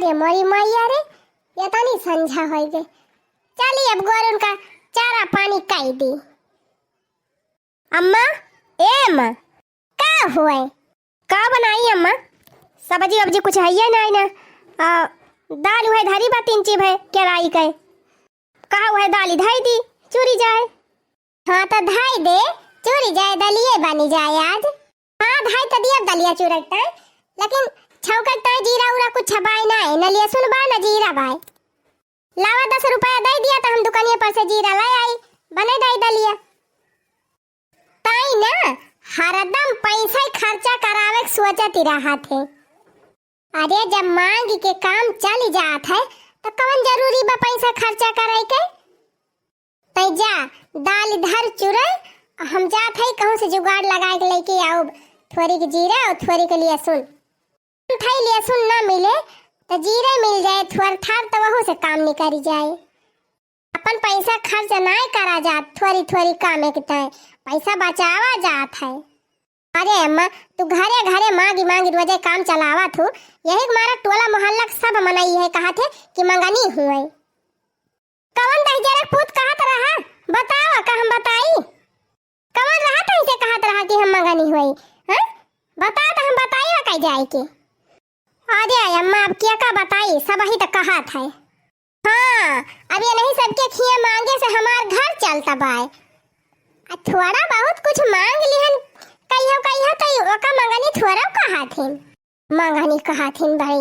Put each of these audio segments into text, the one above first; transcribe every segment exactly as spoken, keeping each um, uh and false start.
ए मोरी मैया रे, एतनी संझा होइ गै। चली अब गोरुन का चारा पानी कइ दी। अम्मा, ए अम्मा। का हुए? का बनाई अम्मा? सब्जी वब्जी कुछ हइये नाहीं ना। आ, दाल उहै धरी बा तीन चीज है केराई के। कहा उहै दाल धइ दी, चुरि जाए। हाँ, त धइ दे, चुरि जाए, दलिये बनि जाए आज। हाँ, धइ त दिया दलिया चुरक ताई, लेकिन छौंकक ताई जीरा उरा कुछ छपाई नाहीं, न लहसुन बा, न जीरा बा। लावा दस रुपया दइ दिया, त हम दुकनिया पर से जीरा लइ आई, बनइ दइ दलिया। ताई ना, हरदम पैसा खर्चा करावे के सोचत ही रहत है। अरे, जब मांग के काम चलि जात है, त कवन जरूरी बा पैसा खर्चा करइ के? तै जा, दाल धर चुरइ, हम जात हई कहूँ से जुगाड़ लगाइ के लइके आउब, थोरिक जीरा अउर थोरिक लहसुन। थई लहसुन न मिले, त जीरा मिल जाए थोर थार, त वहू से काम निकरि जाए। अपन पैसा खर्च नाहीं करा जात, थोरी थोरी कामे के तय पैसा बचावा जात है। अरे अम्मा, तू घरे घरे मांगी मांगी रोजे काम चलावत हू, यही के मारा टोला मोहल्ला के सब मनई है कहत है कि मंगनी हुए। कवन दहिजरा के पूत कहत रहा? बतावा, का हम बताई? कवन रहा तही से कहत रहा कि हम मंगनी होई? हैं? बता त हम बताई वा कई जाए के। अरे अम्मा, अब क्या का बताई, सबही त कहत है। हाँ, अब ये नहीं सबके खिया मांगे से हमार घर चलता बाय। आ थोड़ा बहुत कुछ मांग लिहन, कहियो कहियो त ओका मंगनी थोड़ा कहत हिन। मंगनी कहत हिन भाई,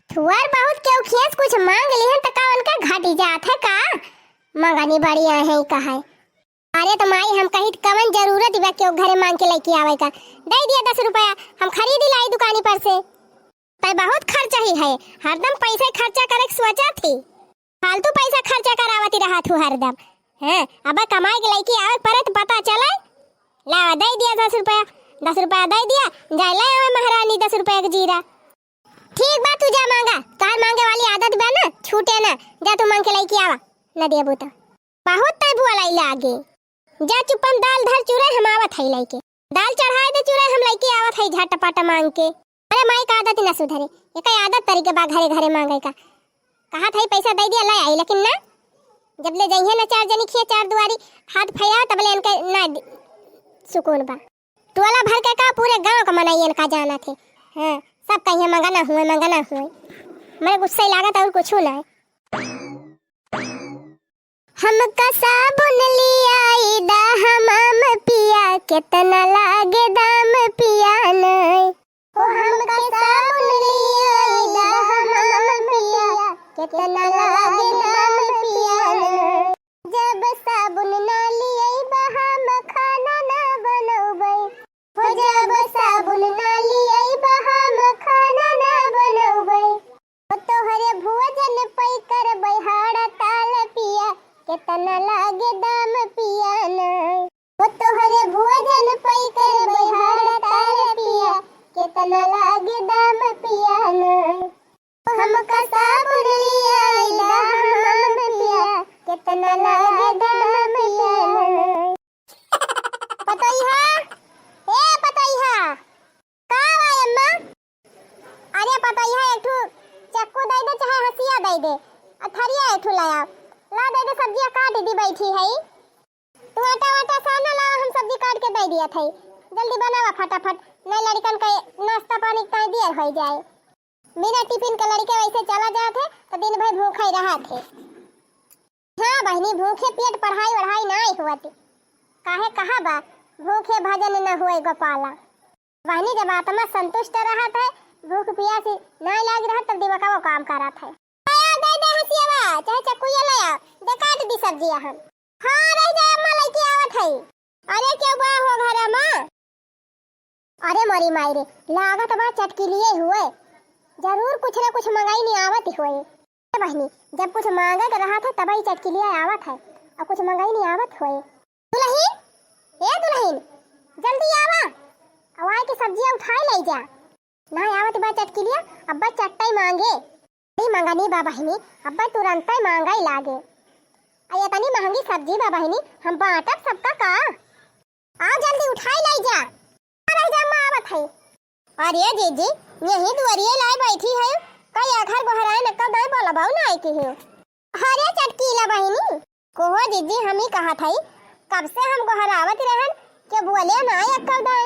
थोर बहुत केहू खेस कुछ मांग लिहन त का उनका घटी जात है का? मंगनी बड़ी आहे कहे। अरे त माई, हम कही त कवन जरूरत बा केहू घरे मांग के लइके आवे का? दइ दिया दस रुपया, हम खरीद लाई दुकानी पर से। तै बहुत खर्च ही है, हरदम पैसा खर्चा करे के सोचत ही। फालतू पैसा खर्चा करावती रहत हू हरदम। हैं, अब कमाई के लइके आवत परे त पता चले। लावा, दइ दिया दस रुपया, दस रुपया दइ दिया, जाए ले आवे महारानी दस रुपया के जीरा। ठीक बा, तू जा मांगा, तोहार मांगे वाली आदत बा ना, छूटे ना, जा तू मांग के लइके आवा, न देबू त। बहुत तै बुआ लाई लागे। जा चुप्पन दाल धर चुरे, हम आवत हई लइके। दाल चढ़ाए दे चुरे, हम लइके आवत हई झटपट मांग के। अरे माई का आदत न सुधरे, एकर आदत तरीके बा घरे घरे मांगे का। कहत हई पैसा दइ दिया, लै आई, लेकिन ना, जब ले जइहे ना चार जनी खिया चार दुआरी हाथ फैलाओ, तब ले इनके ना दि-, सुकून बा। टोला भर के का, पूरे गांव का मनइयन का जानत है। हाँ, सब कहिए मंगना हुए, मंगना हुए। मने गुस्सा ही लागत और कुछ ना है। हमका साबुन लियाई दा हमाम पिया, केतना लागे दाम पिया नै। ओ हमका साबुन लियाई दा हमाम पिया, केतना लागे दाम पिया नै। जब साबुन ना लियाई बा हम खाना ना बनौबै। हो जब साबुन ना लियाई बा हम खाना ना बनौबै। ओ तोहरे भोजन पै करबै हड़ताल पिया, केतना लागे दाम पिया नै। ओ तोहरे भोजन पै करबै हड़ताल पिया, केतना लागे दाम पिया नै। हमका साबुन लियाई दा हमाम पिया, केतना लागे दाम पिया नै। पतोहिया, ए पतोहिया, का बा अम्मा? अरे पतोहिया, एक ठो चक्कू दइ दे, चाहे हंसिया दइ दे, आ थरिया एक ठो ले आओ, ला दइ दे, सब्जिया काट दी, बैठी है। तू आटा वाटा साना लावा, हम सब्जी काट के दइ दिया थई, जल्दी बनावा फटाफट, नहीं लड़िकन के नाश्ता पानी के ताई देर होइ जाए। बिना टिफिन के लड़िके वैसे चला जात है, त दिन भर भूखा ही रहत है। हाँ बहिनी, भूखे पेट पढ़ाई वढ़ाई नाई होत। काहे कहा बा, भूखे भजन न होए गोपाला। बहिनी, जब आत्मा संतुष्ट रहत है, भूख पियास नाई लाग रहत, तब दिमागवा काम करत है। आया, दे दे हंसियावा, चाहे चक्कुया ले आ, दे काट दी सब्जिया हम। हाँ, रह जाए अम्मा, लइके आवत है। अरे, केहू बा हो घरा मा? अरे मोरी माई रे, लागत बा चटकिलिए हुए। जरूर कुछ ना कुछ मंगाई नहीं आवत हुए। ए बहिनी, जब कुछ मांगे के रहत है, तब ही चटकिलिए आवत है, और कुछ मंगाई नहीं आवत हुए। दुलहिन, ए दुलहिन, जल्दी आवा, और आए के सब्जिया उठाए ले जा। ना आवत बा चटकिलिया, अब्बा चट्टई मांगे। अरे मंगनी बा बहिनी, अब्बा तुरंतई मांगई लागे। आ एतनी महंगी सब्जी बा बहिनी, हम बांटब सबका का? आ जल्दी उठाई लाई जा। आ रही जा, अम्मा आवत है। अरे जीजी, यही दुआरिये लाए बैठी है, कई घर गोहराए न कब दाई बोला बाऊ ना आई की हो। अरे चटकीला बहिनी। कोहो जिज्जी, हम ही कहत हई, कब से हम गोहरावत रहन, के बोले ना एक्कौ दाई।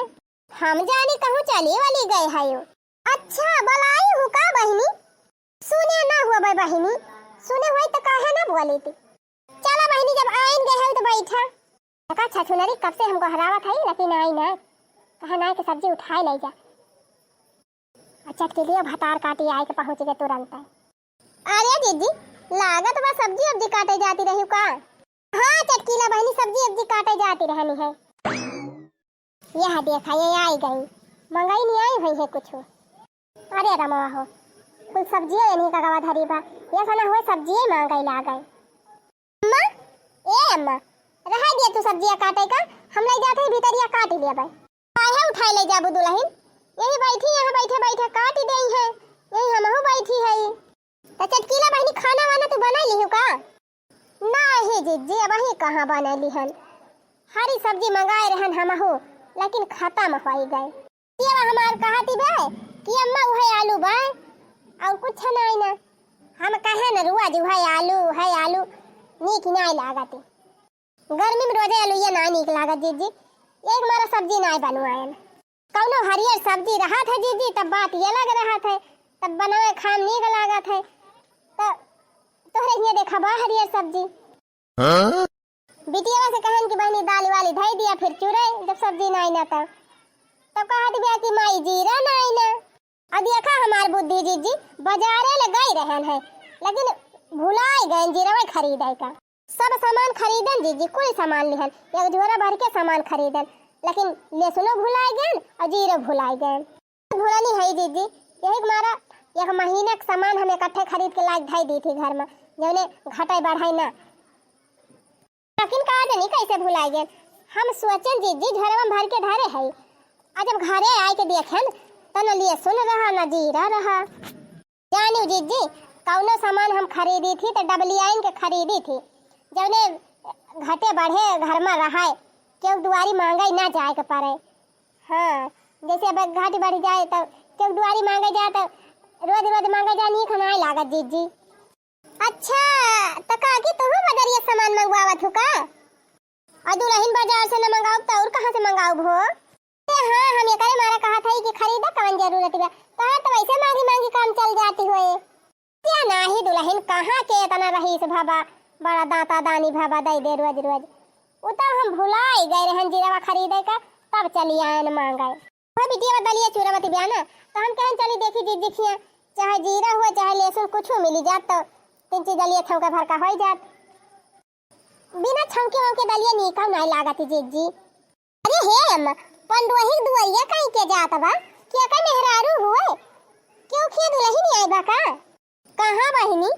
हम जानी कहूँ चली वली गए हयो। अच्छा, बोलाई हूँ का बहिनी? सुने ना हुआ बे बहिनी, सुने हुई तो काहे ना बोली थी। चला बहिनी, जब आइन गए हई तो बैठा। देखा छछुनरी, कब से हम गोहरावत हई, लेकिन आई ना। कहा ना कि सब्जी उठाए ले जा। आ चटकीलियो भतार काटी आए के पहुँच गए तुरंत। अरे जिज्जी, लागत बा सब्जी उब्जी काटे जाती रही का? हाँ चटकीला बहिनी, सब्जी उब्जी काटे जाती रहनी है। यह देखा, ये आई गई, मंगाई नहीं आई हुई है कुछ। अरे रमवा हो, कुल सब्जिये इन्हीं का गवा धरी बा, ये सना हुए सब्जिये मांगे लागे। अम्मा, ए अम्मा, रहा दिया तू सब्जिया काटे का, हम ले जाते ही भीतरिया काट लिया बा। काहे उठाए ले जाबू दुलहिन? यही बैठी, यहाँ बैठे बैठे काट देई है, यही हमहू बैठी है। त चटकीला बहिनी, खाना वाना तू बनाई लिहू का? नाही जिज्जी, अबही कहाँ बनैली हन। हरी सब्जी मंगाए रहन हमहू, लेकिन खतम होई गए। ये हमार कहती बे कि अम्मा उहे आलू बा और कुछ नहीं ना। हम कहे न रुआ जी उहे आलू, उहे आलू नीक नहीं लागत। गर्मी में रोजे आलू ये ना नीक लागत जिज्जी। एक मारा सब्जी नहीं बनवाएन। कौनो हरियर सब्जी रहत है जिज्जी, तब बात ये अलग रहत है, तब बनावे खाए में नीक लागत है। तो तोहरे हियाँ देखा बा हरियर सब्जी। हाँ? बिटिया से कहन कि बहिनी दाल वाली धई दिया, फिर चुरे जब सब्जी नाई ना तब, तब कहत बिया कि माई जीरा नाई ना। अब देखा हमार बुद्धि जिज्जी, बाजारे ले गई रहन है, लेकिन भुलाई गए जीरवा खरीदे का। सब सामान खरीदन जिज्जी, कुल सामान लिहन, एक झोरा भर के सामान खरीदन, लेकिन लहसुनो भुलाए गए और जीरो भुलाए गए। भुलानी है जिज्जी, यही के मारा एक महीना के सामान हम इकट्ठे खरीद के लाके धई दी थी घर में, जौने घटाई बढ़ाई ना। लेकिन का जानी कैसे भुलाए गए, हम सोचन जिज्जी झोरवा में भर के धरे है, और जब घरे आए के देखेन तो न लहसुन रहा न जीरा रहा। जानियो जिज्जी, कौनो सामान हम खरीदी थी तो डबलियाइन के खरीदी थी, जौने घटे बढ़े घर में रहाए, केहू दुआरी मांगे ना जाए के पड़े। हाँ, जैसे अब घाटी बढ़ी जाए तो केहू दुआरी मांगे जाए तो रोज रोज मांगे जाए, नीक नाई लागत जिज्जी। अच्छा, तो काकी तुहू बजरिया सामान मंगवावत हो का? और दुलहिन बाजार से न मंगाउब तो और कहाँ से मंगाउब हो? ए हाँ, हम एकरे मारे कहत हई कि खरीदा कवन जरूरत बा, तोहार तो वैसे मांगी मांगी काम चल जाती होए। क्या नाही दुलहिन, कहाँ के इतना रहीस भवा, बड़ा दाता दानी भवा दई दे रोज रोज। उ तो हम भुलाई गए रहन जीरवा खरीदे का, तब चली आयन मांगे। वह बिटिया दलिया चूरा मत बिया ना, तो हम कहन चली देखी जिज्जी खिया, चाहे जीरा हुआ चाहे लहसुन कुछ मिली जात तो तीन चीज दलिया छौंका भर का होई जात। बिना छौंके वौके दलिया नीका नाई लागत जिज्जी। अरे हे अम्मा, पंडुआही दुआरिया कहीं के जात बा? के का मेहरारू हुए? केहू खिया दुलहिन आई बा का? कहाँ बहिनी?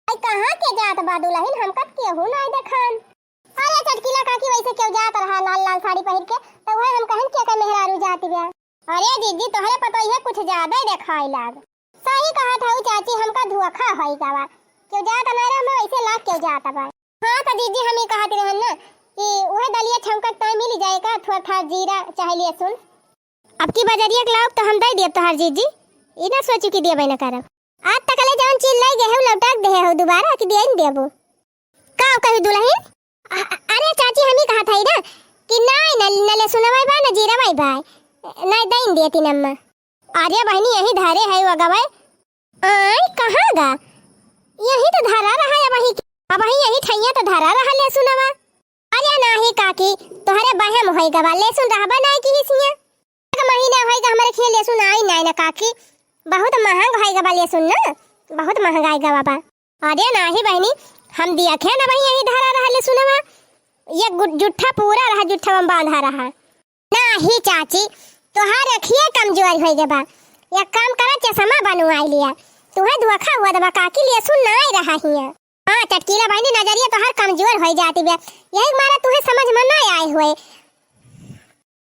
आई कहाँ के जात बा दुलहिन? हमका त केहू नाई देखान। अरे चटकीला काकी, वैसे केहू जात रहा लाल लाल साड़ी पहिर के, त उहे हम कहन के का मेहरारू जाती बा। अरे जिज्जी, तोहरे पतोहिया कुछ ज्यादा ही देखाई लाग। सही कहत हऊ चाची, हमका धोखा होई गवा। केहू जात ना रहे, हमें वैसे लाग केहू जात बा। हाँ त जिज्जी, हम ही कहत रहन ना कि उहे दलिया छौंका ताई मिल जाए का, थोड़ा था जीरा चाहे लहसुन। अब की बजरिया के लाउब तो हम दे देब तोहार जिज्जी, ई ना सोचू कि देबे ना करब। आज तकले जवन चीज लाई गए हो लौटा के देहे हो दोबारा कि दिया नहीं देबू। का कही दुलहिन? अ-, अ-, अरे चाची, हम ही कहत हई ना कि नाई न, न लहसुनवा बा, न जीरवा बा, नाई दइन देती नम्मा। अरे बहिनी, यही धरे है वो गवाए। आय, कहाँ गा? यही तो धरा रहा है वही के। अब वही यही ठैया तो धरा रहा लहसुनवा। अरे नाही काकी, तोहरे बहम होई गवा, लहसुन रहबा नाई की हिसिया। एक महीना होई गा हमरे खिया लहसुन आई नाई ना काकी। बहुत महंग होई गवा लहसुन ना, बहुत महंगाई गवा बा। अरे नाही बहिनी, हम दिया खे ना वही यही धरा रहा लहसुनवा। ये गु-, जुट्ठा पूरा रहा, जुट्ठा में बांधा रहा। नाही चाची, तोहार अखिए कमजोर होई गवा। एक काम करा, चश्मा बनवाई लिया। तुहे धोखा हुआ दबा काकी, लहसुन नाई रहा हिया। हाँ चटकीला बहिनी, नजरिया तोहार कमजोर होई जाती बे, यही मारे तुहे समझ में ना आए हुए।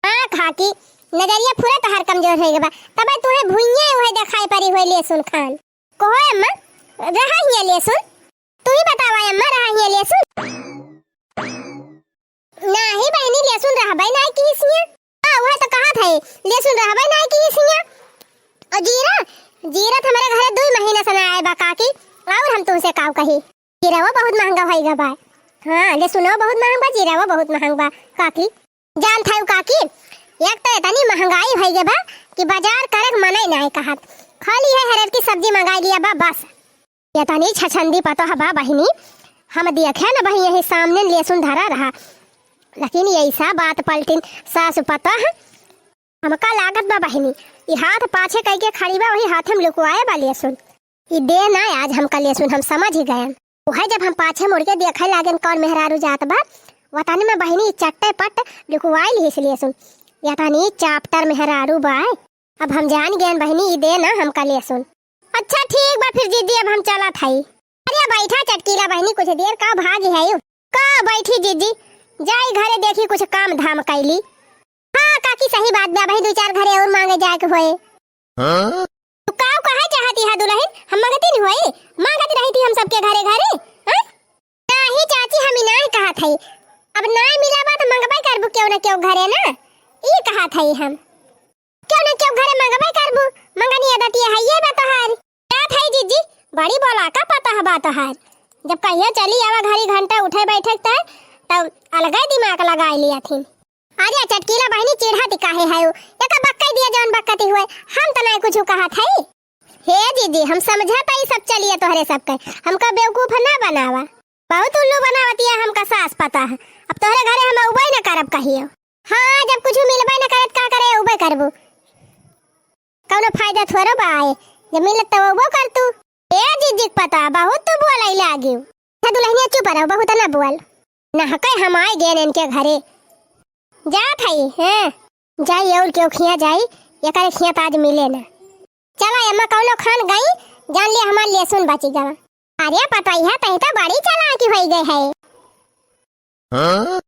हाँ काकी, नजरिया पूरा तोहार कमजोर होई गवा, तबे तुहे भुइये उहे देखाई पड़ी हुए लहसुन खान। कहो अम्मा, रहा हिया लहसुन? तू ही बतावा अम्मा, रहा हिया लहसुन? नाही बहिनी, लहसुन रहबे नाही की हिसिया। हाँ, उहे तो कहत है, लहसुन रहबे नाही की हिसिया। जीरा, जीरा त हमरे घरे दुइ महीना से ना आए बा काकी, और हम तुमसे काउ कही। जीरावा बहुत महंगा भई गा बा। हाँ, लहसुनवा बहुत महंग बा, जीरावा बहुत महंग बा काकी। जानत हऊ काकी, एक त इतनी महंगाई भई गा बा कि बाजार करे के मनई नाहीं कहत। खाली है हरर की सब्जी मंगाई लिया बा बस। इतनी छछंदी पतोह बा बहिनी, हम देखे न बहिनी यही सामने लहसुन धरा रहा, लेकिन यैसा बात पलटिन सासु पतोह। हमका लागत बा बहिनी, ई हाथ पाछे कइके खड़ी बा, वही हाथे में लुकवाए बा लहसुन। ई दे ना आज हमका लहसुन, हम समझ ही गयन। उहे जब हम पाछे मुड़ के देखे लागेन कौन मेहरारू जात बा, वतनी में बहिनी चट्टे पट लुकवाई लिहिस लहसुन। यतनी चापटर मेहरारू बा। अब हम जान गयन बहिनी, ई दे ना हमका लहसुन। अच्छा ठीक बा फिर जीजी, अब हम चलत हई। अरे बैठा चटकीला बहिनी, कुछ देर का भागी है यू। का बैठी जीजी, जाई घरे देखी कुछ काम धाम कैली। हाँ काकी सही बात बा, भाई दो चार घरे और मांगे जाए के होए। हाँ? तू काउ कहे चाहती है दुलहिन, हम मांगती नहीं होए, मांगत रही थी हम सबके घरे घरे। हाँ? नाही चाची, हम ई नाही कहत हई। अब नाही मिला बा त मंगबे करबू केहू न केहू घरे ना, ई कहत हई हम। केहू न केहू घरे मंगबे करबू, मंगनी आदत ये हइये बा तोहार। कहत हई जीजी, बड़ी बोला का पता है बा तोहार। जब कहियो चली आवा घरी घंटा उठे बैठे त, तब अलगे दिमाग लगाए लिया थी। अरे चटकीला बहिनी चिढ़ाती काहे है, एका बक्कई दिया जौन बक्कती हुए, हम त नाही कुछ कहत हई। हे जीजी, हम समझत हई सब चलिए तोहरे सबके, हमका बेवकूफ ना बनावा। बहुत उल्लू बनावतिया हमका सास पतोह। अब तोहरे घरे हम अउबे न करब कहियो। हाँ, जब कुछ मिलबे न करत का करे अउबे करबू? कौनो फायदा थोड़ो बा आए, जब मिलत त अउबो कर तू। ए जीजी के पतोह, बहुत तू बोलई लागिउ। अच्छा दुलहिनिया चुप रहो, बहुत न बोल। नहके हम आए गेन इनके घरे। जात हई, हैं? जाई और केहू खिया जाई, एकरे खिया त आज मिले ना। चला अम्मा कौनो खान गई, जान लिया हमार लहसुन बची गवा। अरे पतोहिया तही तो बड़ी चालाकी होई गई है। हाँ?